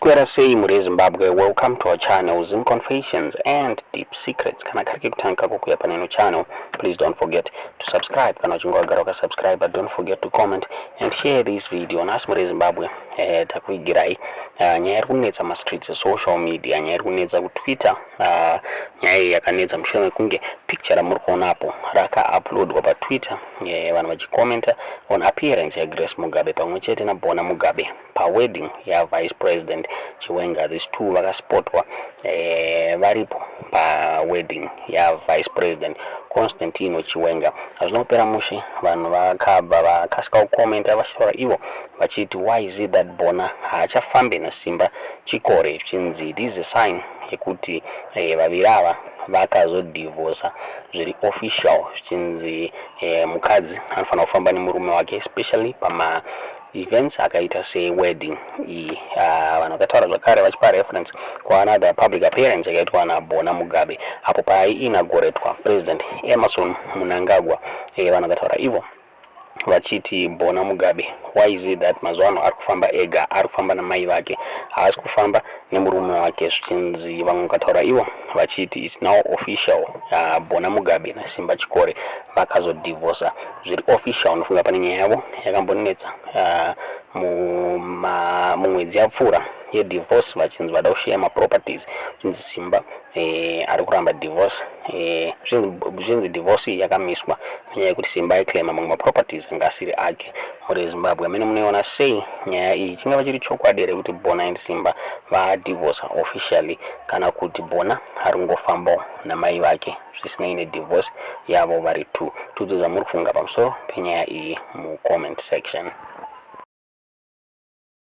Maswera sei mhuri yeZimbabwe? Welcome to our channel, Zim Confessions and Deep Secrets. Kana kari kekutanga kako kuuya paneno channel, please don't forget to subscribe. Kana uchinge wagara wakasubscribe, don't forget to comment and share this video. Nhasi mhuri yeZimbabwe, takuigirai nyaya iri kunetsa mastreets esocial media, nyaya iri kunetsa kuTwitter. Nyaya iyi yakanetsa mushure mekunge picture ramuri kuonapo rakauploadwa paTwitter, vanhu vachikomenta on appearance yaGrace Mugabe pamwe chete naBona Mugabe pawedding yaVice President Chiwenga. These two vakaspotwa varipo pawedding yaVice President Constantino Chiwenga. Hazvina kupera mushe, vanhu vakabva vakasika kukomenta vachitaura ivo vachiti, "Why is it that Bona haachafambi naSimba Chikore?" Zvichinzi this is a sign yekuti vaviri ava vakazodhivhosa zviri official. Zvichinzi mukadzi anofanira kufamba nemurume wake, especially pama events akaita sewedding iyi. Vanhu vakataura zvakare vachipa reference kuanother public appearance yakaitwa naBona Mugabe apo paiinauguratwa President Emmerson Mnangagwa. Vanhu vakataura ivo vachiti, "Bona Mugabe, why is it that mazuva ano ari kufamba ega, ari kufamba namai vake, haasi kufamba nemurume wake?" Zvichinzi vamwe vakataura ivo vachiti it's now official, Bona Mugabe naSimba Chikore vakazodhivhosa zviri official. Nofunga pane nyaya yavo yakambonetsa mumwedzi yapfuura yedivorce, vachinzi vada kushare maproperties. Zvinzi Simba ari kuramba divorce. Zvinzi divorce iyi yakamiswa nenyaya yekuti Simba aiclaima mamwe maproperties anga asiri ake. Mhuri yeZimbabwe, amene munoiona sei nyaya iyi? Chingava chiri chokwadi here kuti Bona and Simba vadhivorsa officially, kana kuti Bona ari kungofambawo namai vake zvisinei nedivorce yavo vari two? Tiudze zvamuri kufunga pamusoro penyaya iyi mucomment section.